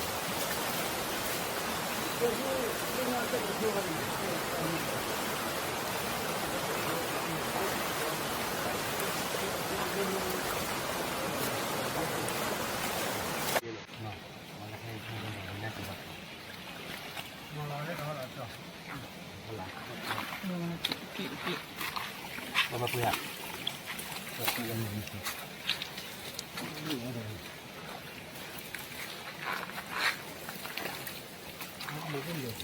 နတီလံတဝီအံၤ, နတီလံတဝီ ခွဲးသီးလၢ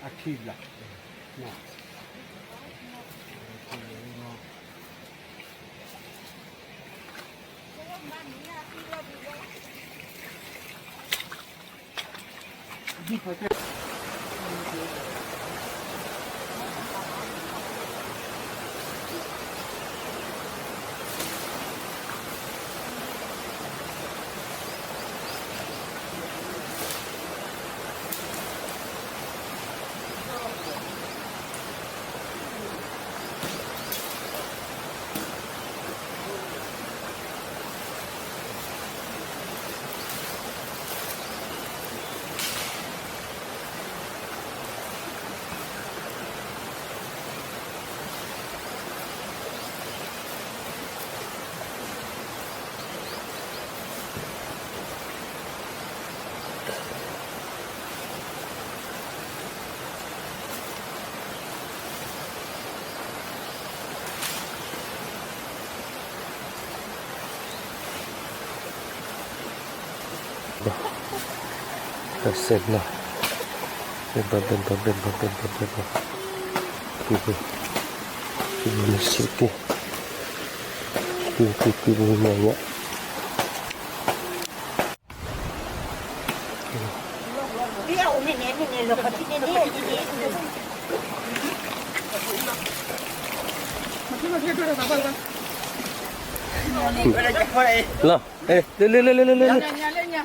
အထံဘျီ, ဘၣ်, ဘၣ်စဲးနီၤ, ဘၣ်ဘၣ်ဘၣ်ဘၣ်ဘၣ်ဘၣ်ဘၣ်ဘၣ်, ပူၤပူၤ, ပူၤပူၤမ့ၢ်စ့ၢ်ကီး, ပူၤပူၤပူၤပူၤမ့ၢ်ညါ. လီၤ, လၢလၢလၢလၢလၢလၢ,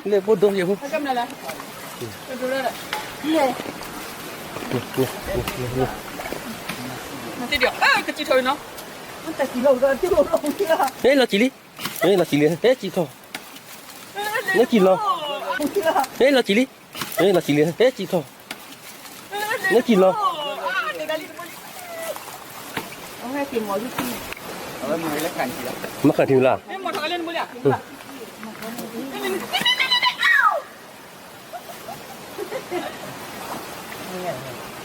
လၢဘိဒိယဖိ, လီၤကံၤလံ, လီၤကံၤလံ, ဟဲကံၤထီၣ်, ဟဲလီၤကံၤလံ, ဟဲလီၤကံၤလံ, ဟဲကံၤထီၣ်, လၢကံၤလီၤ, မၤဃာ်ထံၣ်လၢ်, ကမီၤထီၣ်လံဒီ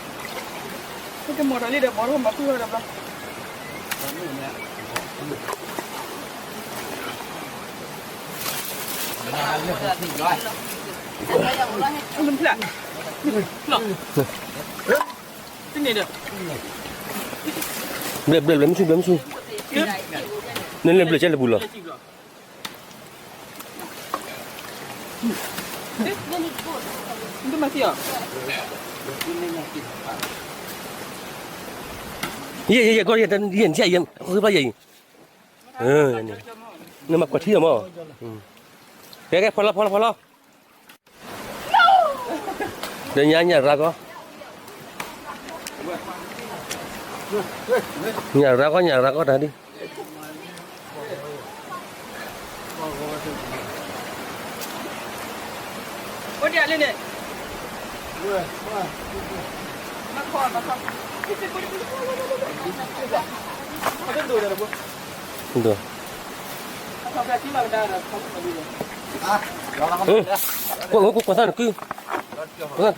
း ဘီထီၣ်မၤဃုထီၣ်ဒီးဘျီ, တန့ၣ်ဒီး, ဘျဲၣ်ဘျဲၣ်ဘျဲၣ် မ့ၢ်ဆူၣ် ဘျဲၣ်မ့ၢ်ဆူၣ်, နလဲၤဘျၢၣ်ကဲလၢပူၤလီၤ. ယဲ ယဲ ယဲ ကီၢ် ယဲ ယဲ ယဲ ယဲ ယဲ နမၤကွၢ်ထံလီၤမး, ကဲ ကဲ ဖီလီၤ ဖီလီၤ ဖီလီၤ. ဒီးညါညၣ်ရၤကီ, ညၣ်ရၤကီ ညၣ်ရၤကီတၢ်ဒ်, ကွၢ်သၣ်နကု, ကွၢ်သၣ်နကု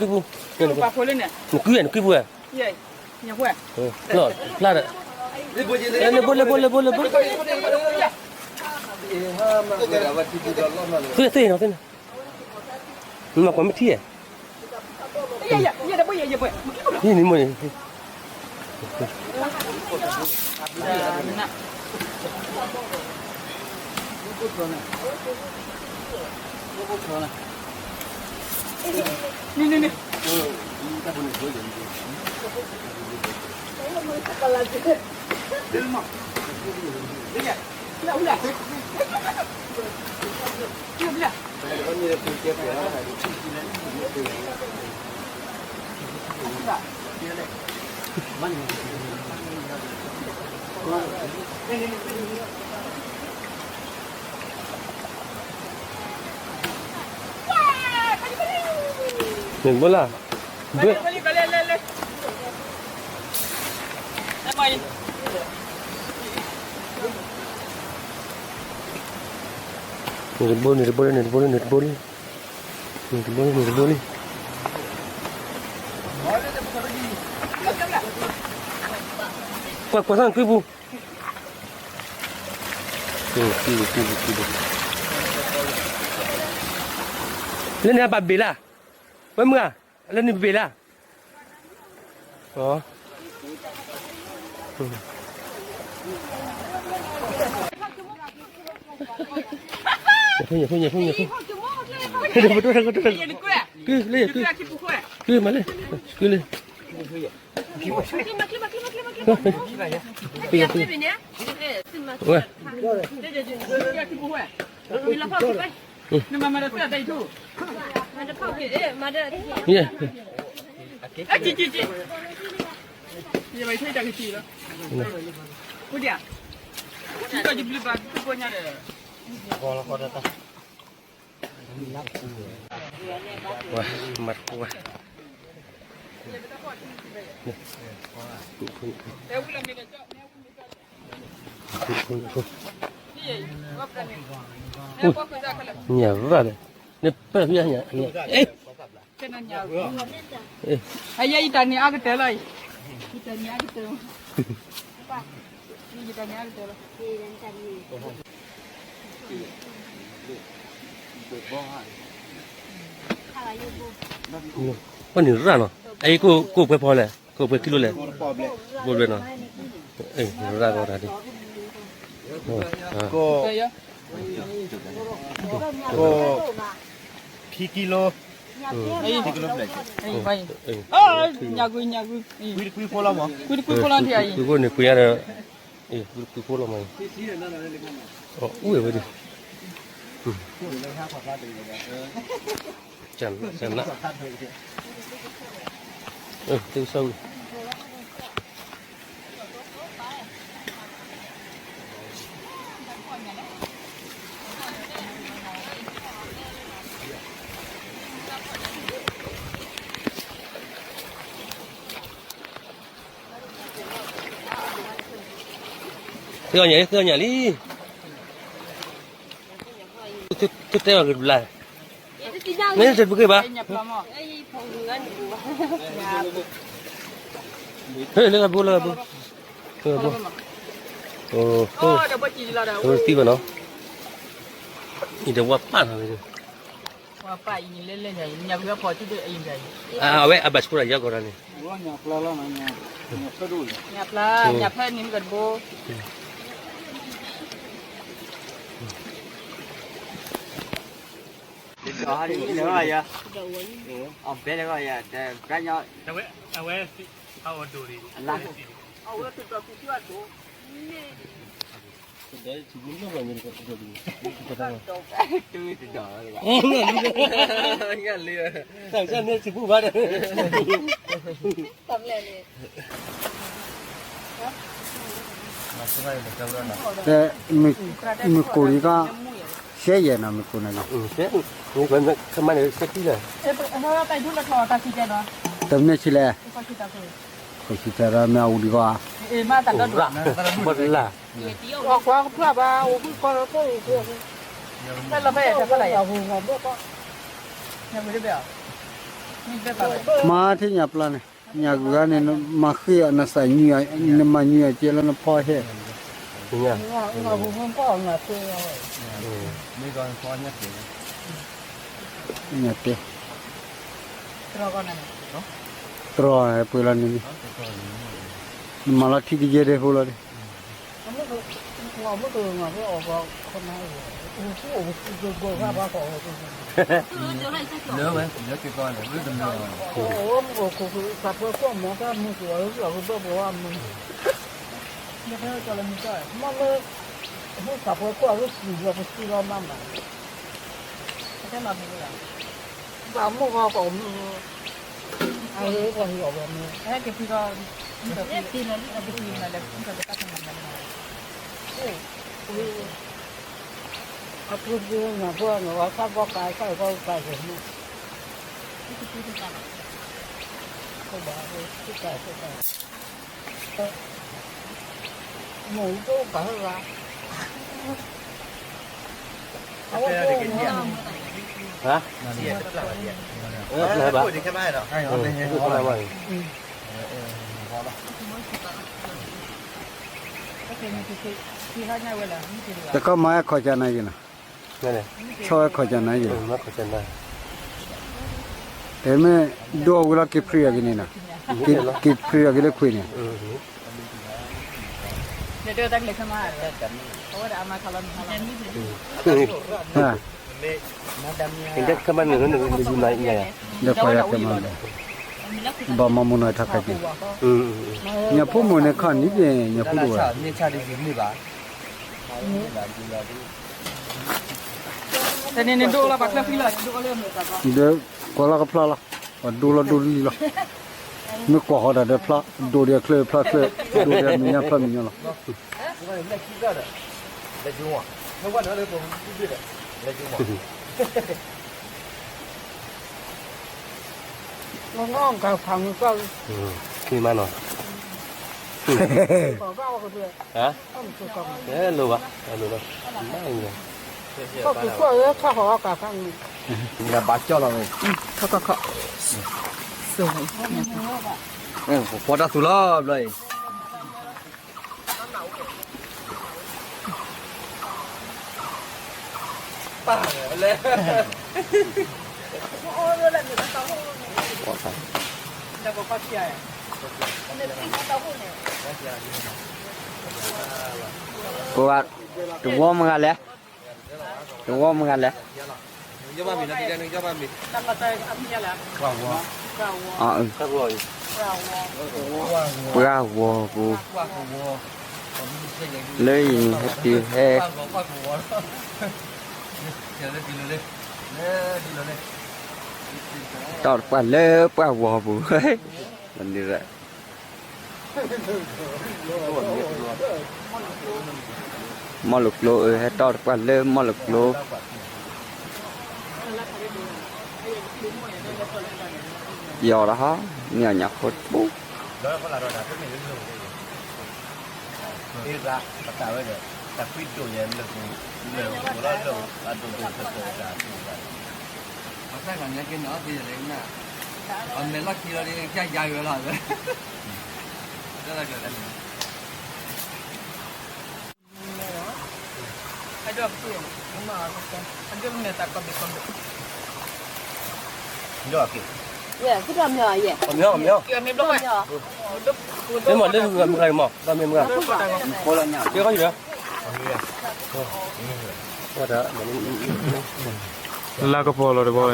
ပူၤ, နကုယဲ နကုပူၤဧါ, လီၤဖျါဒီး, လဲၤဘိ လဲၤဘိ လဲၤဘိ လဲၤဘိ, သ့ၣ်နီၤ သ့ၣ်နီၤ, နမၤကွၢ်မ့ၢ်ထံဧါ, ယံၤန့ၣ်မိၢ်န့ၣ် နဘိလၢ, ဘိ, န့ၣ်တဘိ န့ၣ်တဘိလံ န့ၣ်တဘိလံ န့ၣ်တဘိလံ, န့ၣ်တဘိလံ န့ၣ်တဘိလံ, ကွၢ်ကွၢ်သၣ်နကုပူၤ, လၢန့ၣ်အဘၣ်ဘ့ၣ်လၢ, ဝဲမုၢ်ဧါ, လၢန့ၣ်ဘ့ၣ်လၢ, ညၣ်ဖိ ညၣ်ဖိ ညၣ်ဖိ ညၣ်ဖိ, ကုလၢ, ကု, မၤလၢ, ကုလၢ, ဝဲ မၤတကွၢ်, ညၣ်ရၣ်လၢ, နပၢၢ်ဖဲညၣ်, အယဲယတၢ်န့ၣ်အါကတၢၢ်လီၤ, ယတၢ်န့ၣ်အါကတၢၢ်, ယတၢ်န့ၣ်အါကတၢၢ်လီၤ, ပှၤန့ၣ်ရၣ်နီၤ, အအံၤကိၣ်ပှဲၤဖီလဲၣ်, ကိၣ်ပှဲၤကံလိလဲၣ်, ကိၣ်ပှဲၤနီၤ, ရၣ်ကီတၢ်ဒ်, ကိၣ်, ခံကံလိ, ညၣ်ဂုၢ်, ညၣ်ဂုၢ်, ကွံတကွံဖိလီၤမး, ကွံတကွံဖိလီၤဒီး, ကွံဖိန့ၣ်ကွံယါဒီး, ကွံဖိလီၤမး, အိၣ်ဝဲဒၣ်, ကန, သုကစၢ်ဝံၤ, သ့ၣ်ညါလံ, သ့ၣ်ညါလံ, သုတဲအီၤက့ၤတဘျီ, မ့ၢ်တပက့ၤဘၣ်, ဟဲလၢဂၤဘိ လၢဂၤဘိ, လၢဂၤဘိ, အိၣ်သံဘၣ်နီၤ, အံၤဒီးဝါပၢ်နီၤ, အဝဲအဘၣ်ဆိဒၣ်ယၤကီးတၢ်န့ၣ်, ညၣ်ဖျါ, ညၣ်ဖျါန့ၣ်မ့ၢ်ကတဘိ, ညၣ်ဖျါန့ၣ်မ့ၢ်ကတဘိ, ညၣ်ဖျါန့ၣ်မ့ၢ်ကတဘိ, ဒီးဟါလီလၢယၤ, အဘဲလၢယၤ, တဘျီညါ, အဝဲ, အဝဲ, အအိၣ်ဒိၣ်န့ၣ်, အဝဲတဒီးကူၣ်ကူၣ်အဒိၣ်, တဒီး, တဒီး, တဒီး, တၢ်မ့ၢ်စံးပူဘၣ်ဒီး တဲ, မ့ၢ်ကိၣ်လံကီ, ရှဲယဲၢ်နီၤ မ့ၢ်ကိၣ်န့ၣ်နီၤ, ခမန့ၣ် ရှဲခံလၢာ်, တမ့ၢ်ဆံးလဲၣ်, ခိၣ်ဆံးတၢ်ဒီးမ့ၢ်အူဒံးကီ, ဘၣ်လၢ, ကွၢ်ကဖျါဘၣ်, အိၣ်ဖုကီလၢကိၣ်အူဖု, မၤထံၣ်ညၣ်ပျၢ်န့ၣ်, ညၣ်ဂုၤဂၤန့ၣ် နမၤဃ့အီၤ နသးညံအီၤ နမၤညံအီၤကဲလၢနဖီဟဲ, ညၣ်တဲ, တြီပှဲၤလီၤန့ၣ်, နမၤလီၤထံကယဲၢ်ဒဲးဖိလီၤဒ် တခီမၤဝဲခီၣ်ကၢနၤယံၤနီၤ, ဆီဝဲခီၣ်ကၢနၤယံၤနီၤ, တမ့ၢ်ဒိၣ်ဝဲလီၤက့ၤဖရံးအီၤက့ၤန့ၣ်နီၤ, က့ၤဖရံးအီၤက့ၤလၢခွံန့ၣ် ဒီးပှၤယၤကဲမၤ, ဘၣ်မၤမူနီၤထီၣ်ခါက့ၤ, ညၣ်ဖိမုၣ်န့ၣ်ခီၣ်နံၤပ့ၤ ညၣ်ဖိဒိၣ်ဝဲ, ဒီးကွၢ်လီၤကဖျါလီၤ, ပှၤဒိလီၤဒိလံလီၤ, မ့ၢ်ကွၢ်ဃီၤတၢ်ဒီးဖျါ, ဒိဒီးချၢဖျါချၢ, ဒိဒီးမဲာ်ညါဖျါမဲာ်ညါလီၤ. နဘၣ်ကၠီလီၤဝဲ, ပဖီတၢ်သူလီၤဘျီအံၤ ပှၤတဝီမုၢ်ဂၤလဲၣ်, တဝီမုၢ်ဂၤလဲၣ်, ပှၢ်ဂီၤပူၤ, လၢအံၤန့ၣ်ဟဲတုၤဟဲ တီၢ်တပှၢ်လၢပှၢ်ဂီၤပူၤ, မီၢ်လိာ်ကျိ, ဟဲတီၢ်တပှၢ်လၢမီၢ်လိာ်ကျိ, ယီၤလီၤဟီ, မ့ၢ်အီၤညၣ်ဖိတပူၤ မ့ၢ်မ့ၢ်လၢမုၢ်ဂၤမး, ဘၣ်မ့ၢ်မုၢ်ဂၤ, ကဲခီယူၤ လၢကပီၤလီၤတဘီဝဲ,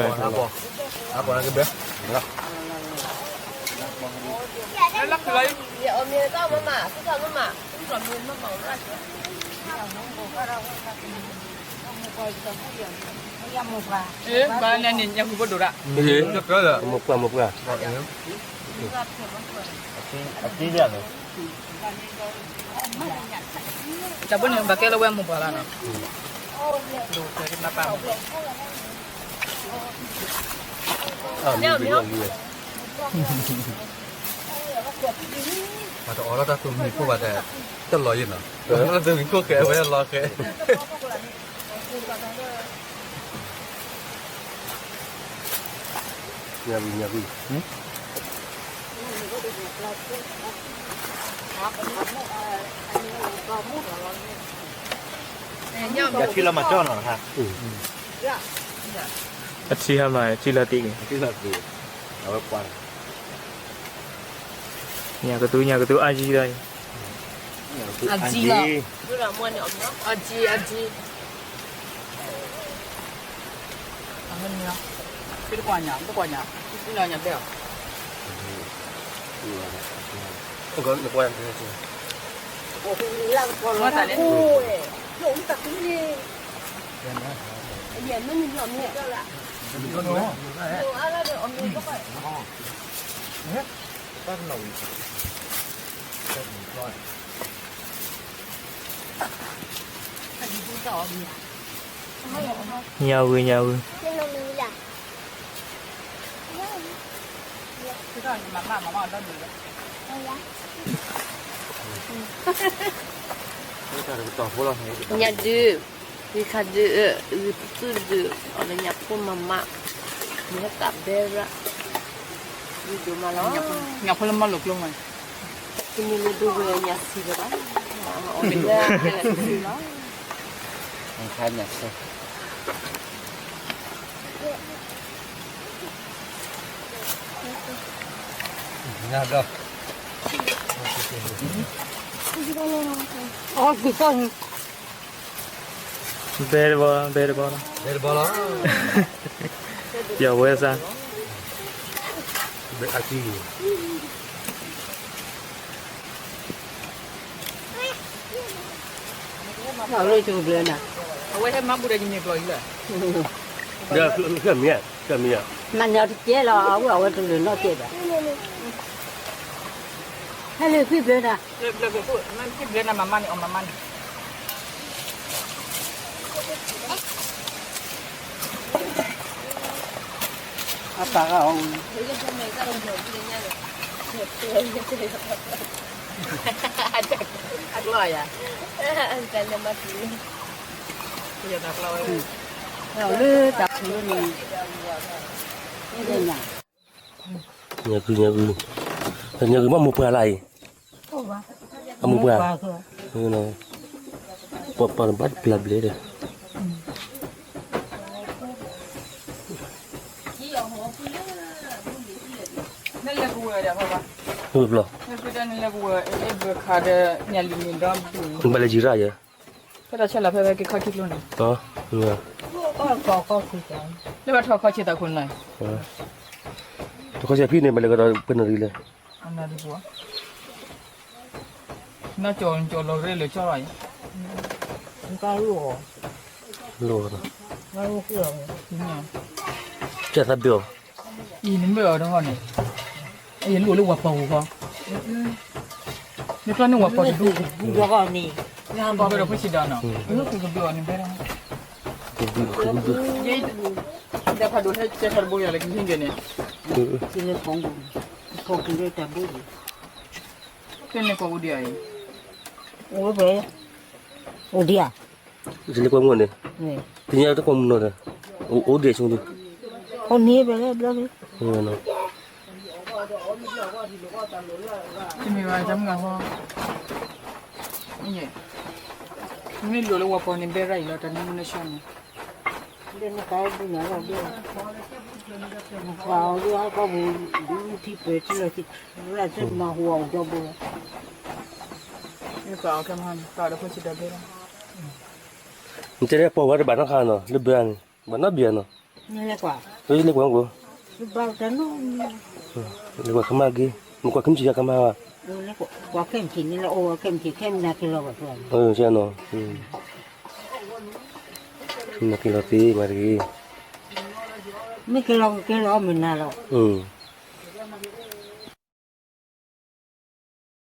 ဘၣ်န့ၣ်ညၣ်ဃုာ်ဘိဒိၣ်ဒၣ်, မိၢ်ပှၢ်မိၢ်ပှၢ်, တၢ်ဘိန့ၣ်ဘၣ်ကဲလၢဝဲမိၢ်ပှၢ်လီၤနီၤ, ပှၤတအီၣ်လီၤတၢ်သူၣ်မံၤခိၣ်ဘၣ်တဲ, တလီၤယံၤနီၤ, တၢ်သူၣ်မံၤခိၣ်ဃဲဝဲလီၤဃဲ ညၣ်ဝံၤညၣ်ဝံၤ, ယထံလီၤမၤကၠီနီၤ, အထံဟါမး ထံလီၤတံၢ်က့ၤ, အဝဲပှၤ, ညၣ်ကသူ ညၣ်ကသူ အါယံၤလီၤ, အါယံၤလီၤ, အါယံၤ အါယံၤ အဟဲနံၤလီၤ, ဖဲတကွၢ်ညါ တကွၢ်ညါ, ဖဲလီၤညါဘဲအီၤ, ညါဝံၤ ညါဝံၤ, ညၣ်ဒုး, ဂံၢ်ခါဒုး, ဂံၢ်ပသူၣ်ဒုး, အီၤလၢညၣ်ဖိမးမး, မ့ၢ်ဟဲသးဘဲရၣ်, ဒိၣ်မးလီၤ, ညၣ်ဖိလၢမၤလိာ်ကျိမး, တမ့ၢ်လၢဒိၣ်ဝဲညၣ်ဆံးလၢၤဘၣ်, အီၤလၢညၣ်ဆံးလီၤ, ညၣ်ဆံး ဘဲတဘီလီၤ, ဘဲတဘီလီၤ, ပျော်ဝဲစၢ်, ဘဲအကံ လၢကဘျၢနၤ, အဝဲဟဲမၤဘူၣ်ဒီးယမ့ၢ်ကျီၢ်အံၤလၢ, မ့ၢ်မ့ၢ်, မၤန့ၢ်အီၤတကဲလီၤ, အဝဲအဝဲတလၢၤနီတကဲဘၣ်, ဟဲလၢခံဘျၢနၤ, ဘျၢနၤမၤမးန့ၣ် အီၣ်မၤမးန့ၣ် အပာ်ဂၤအီၤ, အကျီၢ်ယၤ, လၢတၢ်ခူန့ၣ်, ညၣ်ဂုၤ ညၣ်ဂုၤ, ညၣ်ဂုၤမ့ၢ်မိၢ်ပှၢ်လၢအံၤ, အမိၢ်ပှၢ်, ပှၤပှၤဘၣ်တပျၢ်ဘျဲၣ်ဒီး နလဲၤကဝဲၤဒီး, နလဲၤကဝဲၤ အဲၣ်ဘၢခါဒီး ညၣ်လံၤမ့ၢ်ဒီဒူၣ်, နဘၣ်လဲၤယံၤရၣ်ယဲ, ဖဲတၢ်ဆဲးလီၤဖဲဝဲက့ၤခီခံကျိန့ၣ်, လၢဘၣ်ထီၣ်ခီဆဲးသးခိၣ်န့ၣ်, တခီဆဲးဖံန့ၣ် ဘၣ်လဲၤကဒီးပနရံလဲၣ်, နီၢ်ကၠီၤလီၤရ့လၢကၠီလီၤ, လိၣ်, ကဲသးဘၣ်အီၤ, အံၤနမ့ၢ်အီၤတဟီၣ်န့ၣ်, အံၤလိၣ်လၢဝၤပီၤပူၤဃီ, မ့ၢ်ကျီန့ၢ်ဝၤပီၤတဒူၣ်, ဘၣ်ဒီးဖိဆံးဒီးနီၤ, ကဘၣ်အီၤန့ၣ်ဘဲ, ဒ်ဖးဒိၣ်ဟဲကဲထီၣ်တဘိယၤလၢကဟ့ၣ်ကဲန့ၣ်, တန့ၢ်ကိးအိၣ်ဒံးအံၤ, အိၣ်ဒံးဧါ, တလ့ကွဲမုၢ်န့ၣ်, တညါတကွဲမုၢ်နီၤဒီး, အိၣ်ဒံးဆိဒီး, အိၣ်န့ၣ်ဘဲလၢဘျီ, တမ့ၢ်ဘၣ်တမုၢ်လၢ်ဟီ, မ့ၢ်လိၣ်လၢဝၤပီၤန့ၣ် ဘဲရၣ်အံၤလီၤ တၢ်နမုၢ်နဆါန့ၣ်, ပှၤအီၤဒ်ဟီၣ်ကီၢ်ပူၤ, ဒ်ထံပၢၤထံလီၤသံး, မၤဟူးအီၤဒီဘိလီၤ, မ့ၢ်ပှၤအီၤခဲမဟါန့ၣ် ပှၤဒီးဖိဆံးဒီးဘဲလီၤ. တဲလၢပှၤဝဲတဘၣ်နီတခါနီၤ လၢဘၢန့ၣ် ဘၣ်နီတဘ့ၣ်နီၤ, လၢကွၢ်, လၢကွၢ်က့ၤ, လၢကွၢ်ခမၣ်ဂ့ၤ, မ့ၢ်ကွၢ်ခံမံၤဆံးယါခမၣ်ဘၣ်, ကွၢ်ခဲမံၤဆံးန့ၣ်လၢအိၣ်ဝဲခဲမံၤဆံး ခဲမနၤက့ၤလီၤဘၣ်, ခဲမနၤက့ၤလီၤသ့မၤတဂ့ၤ, မ့ၢ်က့ၤလီၤက့ၤလီၤမ့ၢ်နၤလီၤ,